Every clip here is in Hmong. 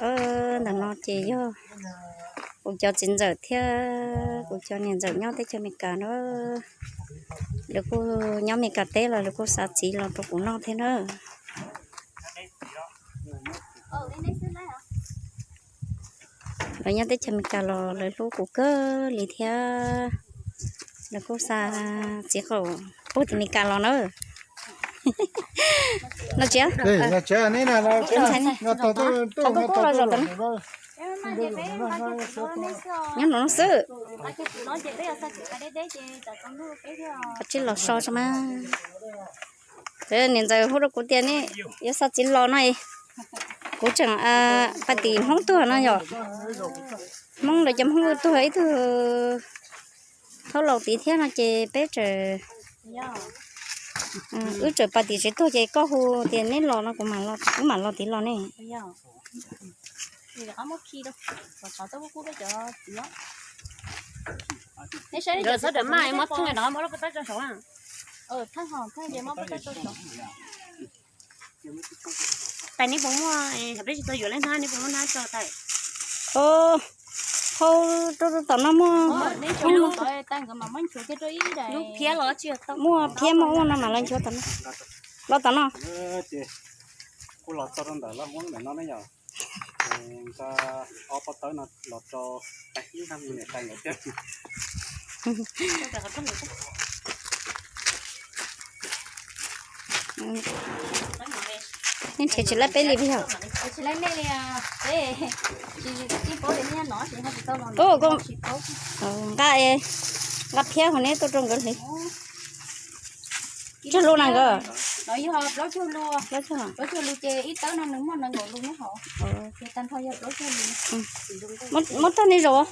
Ntawm no ces yog kuv cov txiv ntxawm thiab kuv cov niam ntxawm nyob teb chaws Amelikas na. Lawv kuj nyob Amelikas teb los lawv kuj xa txiv los rau kuv noj thiab na. Lawv nyob teb chaws Amelikas los lawv hlub kuv kawg li thiab. Lawv kuj xa txiv qaum puag tim Amelikas los na. No tsis, nyob no xwb. Tsis los so mas. Niam ntxawm hu rau kuv tias ne, yuav xa txiv los no, kuv tseem pais tim Hmoob tuag no yom. Hmoob lawv cov Hmoob tuag ib tug thaub laus tid thiab no ces peb tseem, wb tseem pais tim tsev tuag ces koj hu tias neb los no kuv mam los tid los ne. Txhob rawm maj, muab theej no muab lub pov tawb tso saud. Tais neb puas muaj, peb tsis tau yuav leej hnab, neb puas muaj hnab tso tais? Hau rau tom no muaj, muaj phiab los tsis, muaj phiab muaj ua no mam los nchuav tom no. Los tom no. Kuv los txog rau ntawm lub hoob ntawm no ne yom. Nqa ob pov tawb no los rau tais, niam tais nkawd thiab. Neb nrhiav tsis laib peb li yog? Nqa, nqa phiab hauv neb tuaj rau nkawd hliv. Tsawg lus na nkawd? Muab tag nej zaum.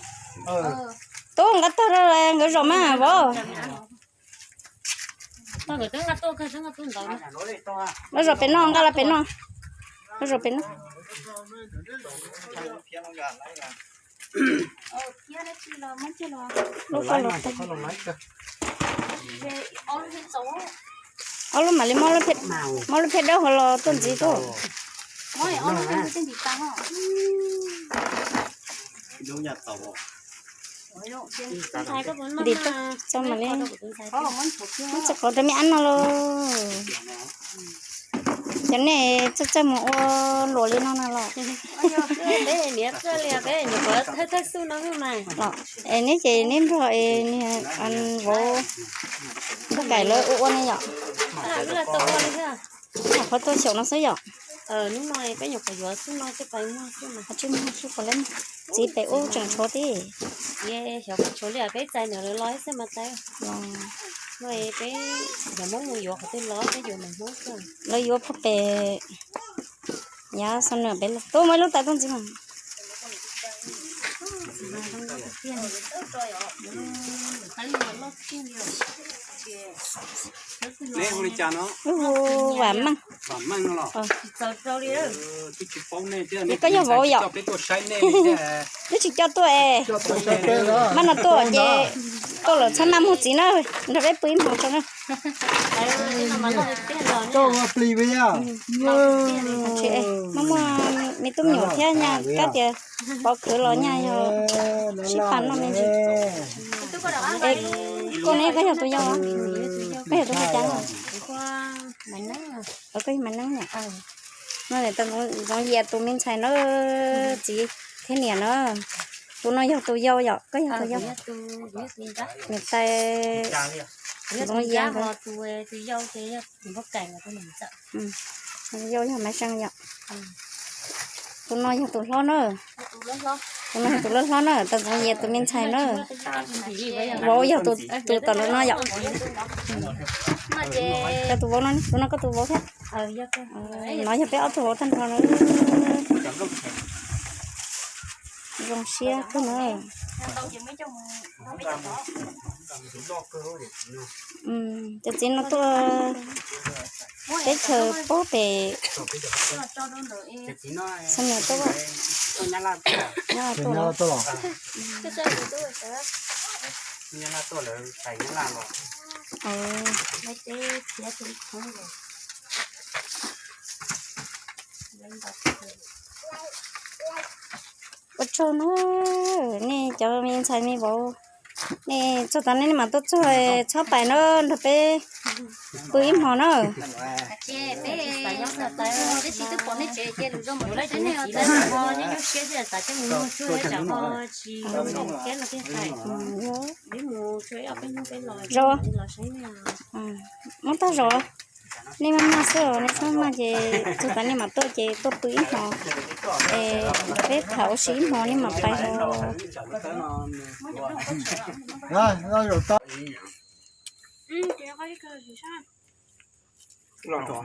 Tub nqa tag rau nkawd zaum mas vauv. Los zaum pem no, nqa los pem no. Los zaum pem no. Lub faj los tag. Ob lub mam li muab lub phiab dawb hauv los tuaj ntxiv tuaj. Ntim tuaj txo mam li muab txiv qhov rau me ab no lauj. Cov nej txawj txawj mus ua luam li no na los. Es neb ces neb nrog vauv nrog kaim lawv ua ua ne yom. Qhov tuaj xyaum no xwb yom. Qhov tsis muaj tsis pom lawm. Txiv pem ub tseem tshuav tib. Peb txais ntawm lawv los xwb mas txais. Peb yog Hmoob mus yuav qhov twg los peb yuav ntawm Hmoob xwb. Lawv yuav puag pem yav Xam Nuam pem los. Tuaj muaj ib lub tais tuaj ntxiv mas. Neb hu li cas no? Wb hu Vam Meej. Vam Meej no los? Koj yog vauv yom? Wb tsis coj tuaj es. Maj no tuaj ces tuaj lawm txhob maj muag txiv na, nrog peb pw ib hmos tso na. Maj muaj me tub me nyuam thiab nyaj kab tias pov khwv los nyaj yog sib pab noj me ntsis. Koj ne, koj yog tus yau, koj yog tus hu cas? Koj yog Maiv Neeb. No tau Ntxoov Yias tus me ntxhais na, txiv thiab niam na. Tus no yog tus yau yom, koj yog tus yau. Niam tais Ntxoov Yias. Yau yog Maiv Seej yom. Tus no yog tus hlob na. Tus no yog tus hlob hlob na, tau Ntxoov Yias tus me ntxhais na. Vauv yog tus tom no yom. Tus vauv no, tus no koj tus vauv thiab. No yog peb ob tug vauv tag nrho na. Zoo siab kawg na. Cov txiv no tuaj teb chaws pob pem Xam Nuam tuaj. Nyab Laj tuaj. Ua tsaug na, nej cov me ntxhais me vauv, nej txog tas nej mam tuaj txog, txhob pais na, nrog peb pw ib hmo na. Zov, muab tag zov. Nej maj maj xwb, nej txhob maj ces txog tas nej mam tuaj ces tuaj pw ib hmo, es peb tham ua si ib hmo nej mam pais os.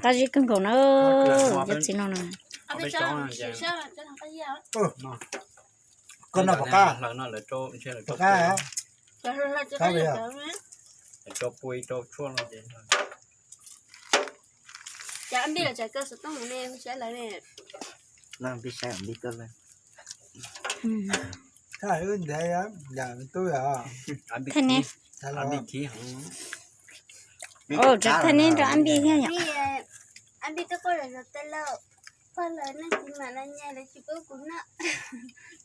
Qab zib kawg nkaus na, cov txiv no na. Koj noj puas qab? Puas qab? Thaj ne, thaj ne rau Ab Npij thiab yom. Ab Npij twb quaj zom zaws tas lauj, pog lawv neej tsis mam no nyas lawv tsis pub kuv noj,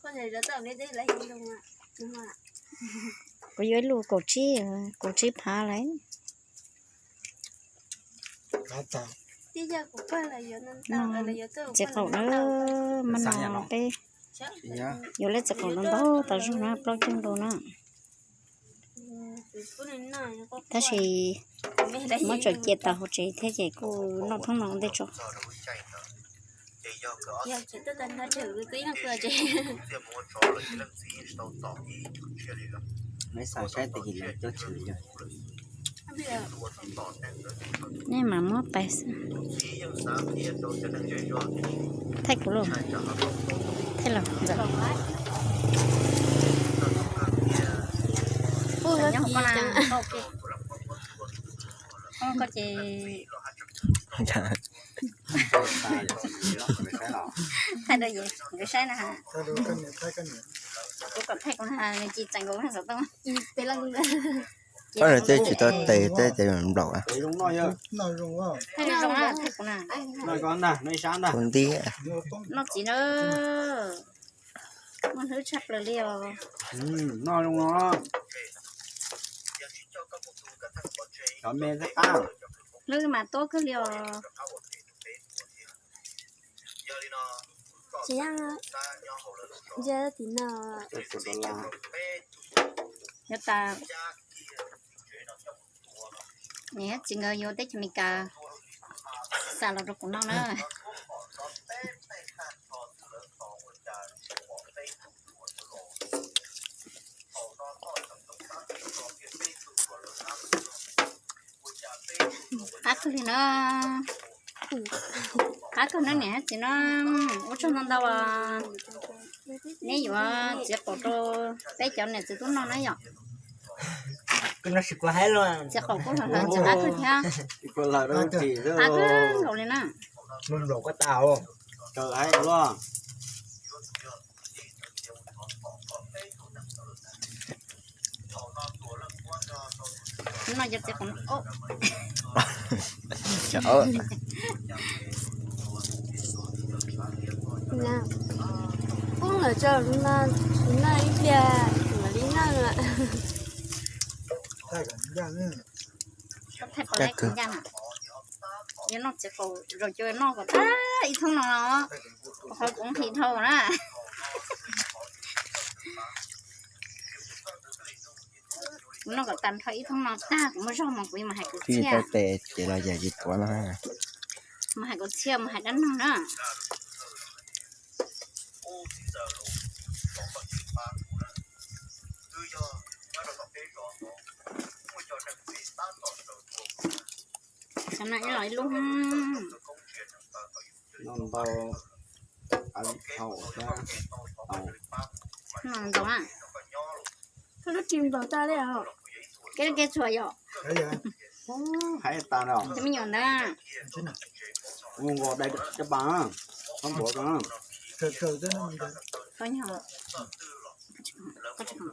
quaj zom zaws tau peb teb lawv hais lus. Kuv yuav ib lus kaum tsib, kaum tsib phav lawm. Tib yog kuv pog lawv yuav no ntau, lawv yuav txij qaum na, mas no peb yuav lawv txij qaum no ntau tas zog na, plaub caug nkaus na. Tab sis muab tso cia tau hauv tsev thiab ces kuj noj thoob no ua ntej tso. Nej mam muab pais xwb. Thaij kuv lauj. Thaij los ntxawm. Koj ces thaij rau nkawd saib na. Kuv kom thaij kuv na, nws ci tsees nkaus xov tooj. Koj no tej tsis tau tes tej tes nplaum. Thaij zoo na, thaij kuv na. Kuv nti. Noj txiv na. Muaj hlwb tshaj plaws li os. Hlwb mas tuab kawg li os. Tsis yog, yog tim no. Yog tas niam txiv nkawd yuav teb chaws Amelikas xa los rau kuv noj na. Qab kawg li na. Qab kawg na niam txiv no, ua tsaug ntau ntau os. Neb yuav txiav qaum rau peb cov niam txiv tub noj na yom. Txiav qaum kuj hloov hloov txiv qab kawg thiab. Qab kawg nkaus li na. No yog txiv qaum. Poob lawm tso, no ib pliag mam li noj. Thaij pom lawv ncaj na. Yuav noj txiv qaum zaum cuag noj kom tag ib thoob no, qhov kuv nqhis dhau na. Kuv noj kom tag nrho ib thoob no tag kuv muaj zog mas kuv yuav mus hais kwv txhiaj. Tau tes ces los yam yim tuav no. Mus hais kwv txhiaj mus hais dab neeg na. Xav no ib los ib lub. Noj ntau, haus thiab haus. Noj ntau na. Koj lub tsis nplaum tag li os. Kev kev txhuam yom. Hais tas no. Cov me nyuam ntawd. Ua nkaus dai cov pas, koj ntuav ko. Koj nyob, koj tsis khoom